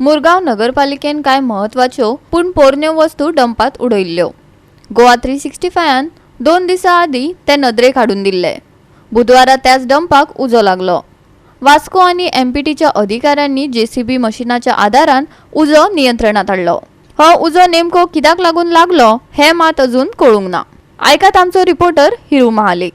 मुरगांव नगरपालिकेन कांय म्हत्वाच्यो पूण पोरण्यो वस्तू डंपात उडयल्ल्यो. गोवा 365 2 दिसां आदीं ते नदरेक हाडून दिल्ले. बुधवारा त्याच डंपाक उजो लागलो. वास्को आनी एमपीटीच्या अधिकाऱ्यांनी जेसीबी मशिनाच्या आदारान उजो नियंत्रणात हाडलो. हो उजो नेमको कित्याक लागून लागलो हें मात अजून कळूंक ना. आयकात आमचो रिपोर्टर हिरू महाले.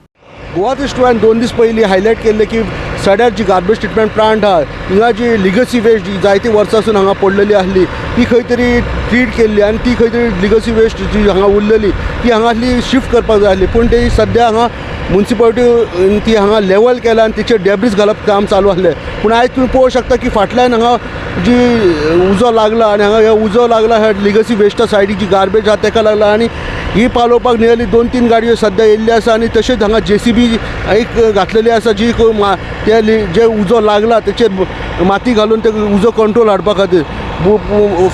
गोवा 365 2 दीस पयलीं हायलायट केल्लें की सड्यार जी गार्बेज ट्रिटमेंट प्लांट आहा, हिंगा जी लिगसी वेस्ट जी जायती वर्सां हांगा पडलेली आहली, ती खंय तरी ट्रीट केल्ली आनी ती खंय तरी लिगसी वेस्ट जी हांगा उरलेली ती हांगासली शिफ्ट करपाक जाय आसली. पूण ती सद्या हांगा मुन्सिपालिटी ती हांगा लेवल केला आनी तिचेर डेब्रीज घालप काम चालू आहलें. पूण आयज तुमी पळोवंक शकता की फाटल्यान हांगा जी उजो लागला आनी हांगा हे उजो लागला, ह्या लिगसी वेस्टा सायडीक जी गार्बेज आहा तेका लागला आनी ही पालोवपाक नियरली दोन तीन गाडयो सद्या येयल्ल्यो आसा आनी तशेंच हांगा जेसीबी एक घातलेली आसा, जी ते जे उजो लागला तेचेर माती घालून ते उजो कंट्रोल हाडपा खातीर.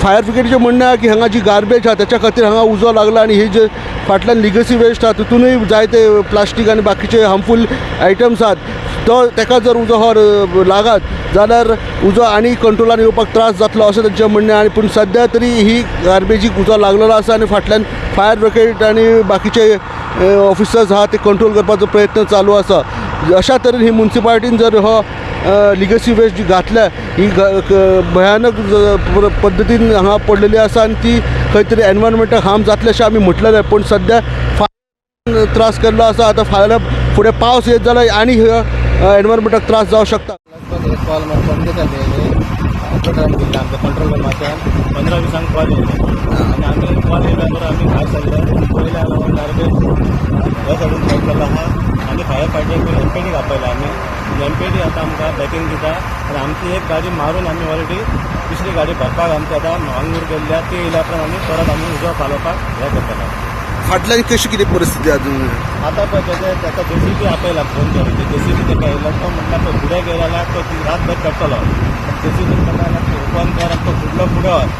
फायर ब्रिगेडीचें म्हणणें आहा की हांगा जी गार्बेज आहा तेच्या खातीर हांगा उजो लागला आनी ही जे फाटल्यान लिगसी वेस्ट आहा तितूनय जायते प्लास्टीक आनी बाकीचे हार्मफूल आयटम्स आहात. तो तेका जर उजो हो लागत जाल्यार उजो आनी कंट्रोलान येवपाक त्रास जातलो अशें तेंचें म्हणणें. आनी पूण सद्या तरी ही गार्बेजीक उजो लागलेलो आसा आनी फाटल्यान फायर ब्रिगेड आनी बाकीचे ऑफिसर्स आहा, ते कंट्रोल करपाचो प्रयत्न चालू आसा. अशा तरेन ही मुन्सिपालिटीन जर हो लिगसी वेस्ट जी घातल्या, ही भयानक पद्दतीन हांगा पडलेली आसा आनी ती खंय तरी एनवायरमेंटाक हार्म जातलें अशें आमी म्हटलेलें. पूण सद्या फार त्रास केल्लो आसा. आतां फाल्यां फुडें पावस येत जाल्यार आनी एनवायरमेंटाक त्रास जावं शकता. एक कॉल पणजेच्यान येयले, ऑपरेटरान दिल्ले आमच्या कंट्रोल रुमाच्यान 15-20 कॉल येयले आनी आमी कॉल येयल्या बरोबर आमी भायर सरले. पयले गार्बेज हे सायडीन पडलेलो आहा आनी फायर फायटींग एमपीडीक आपयला आमी. एमपीडी आतां आमकां बॅकींग दिता आनी आमची एक गाडी मारून आमी ऑलरेडी दुसरी गाडी भरपाक आमची आतां मांगूर गेल्ल्या. ती येयल्या उपरांत आमी परत आमी उजो पालोवपाक हें करतले. फाटल्यान कशी कितें परिस्थिती अजून? आतां पळय तेजे ताका जेसीबी आपयला, फोन करून ते जेसीबी तेका येयलो. तो म्हणटा पळय फुडें गेलो जाल्यार तो रातभर पेट्टलो. जेसीबी म्हणटा ओपन कर आनी तो फुडलो फुडें वच,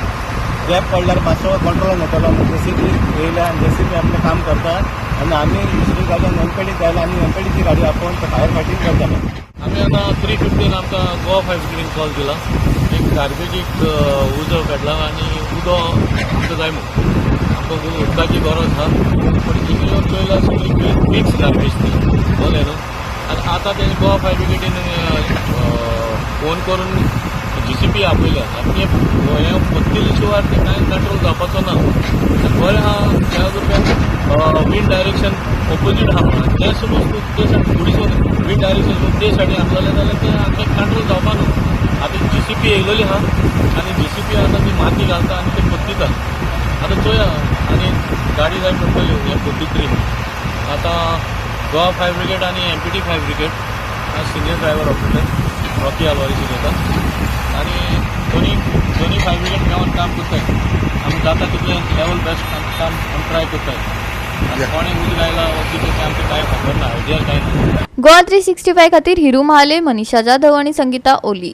गॅप पडल्यार मातसो कंट्रोलान येतलो. जेसीबी येयल्या आनी जेसीबी आपलें काम करता आनी आमी दुसरी गाडी एमपीडी जायला आनी एमपीडीची गाडी आपोवन ते फायर फायटींग करतले. आमी आतां 3:15 आमकां गोवा फायर ब्रिगेडीन कॉल दिला, एक गार्बेजीक उजो काडला आनी उदो आमकां जाय म्हूण. आमकां उदकाची गरज आहा, पूण हिंगा येवन चोयला, सगळी मिक्स गार्बेज ती, कळ्ळें न्हू. आनी आतां तेणी गोवा फायर ब्रिगेडीन फोन करून जेसीबी आपयल्या आनी ते हें पोत्तिले शिवाय ते कांय कंट्रोल जावपाचो ना. बरें आहा, त्या रुपया विंड डायरेक्शन ऑपोजीट आहा म्हणून ते समज तूं ते सायडीन फुडें विंड डायरेक्शन ते सायडीन आसलेलें जाल्यार ते आमचें कंट्रोल जावपा न्हू. आतां जेसीबी येयलेली आहा आनी जेसीबी आतां ती माती घालता आनी ते पोत्तिता. आतां चोया, आनी गाडी जाय पडटल्यो हे 43. आतां गोवा फायर ब्रिगेड आनी empty fire brigade, senior driver operator Rocky Alvares उलयता आनी दोनी दोनी फायर ब्रिगेड मेळोन काम करताय. आमी जाता तितलें लेवल बेस्ट आमचें काम आमी ट्राय करताय. आनी कोणें उदक आयला वा कितें तें आमकां कांय खबर ना, आयडिया कांय ना. गोवा 365 खातीर हिरू महाले, मनीषा जाधव आणि संगीता ओली.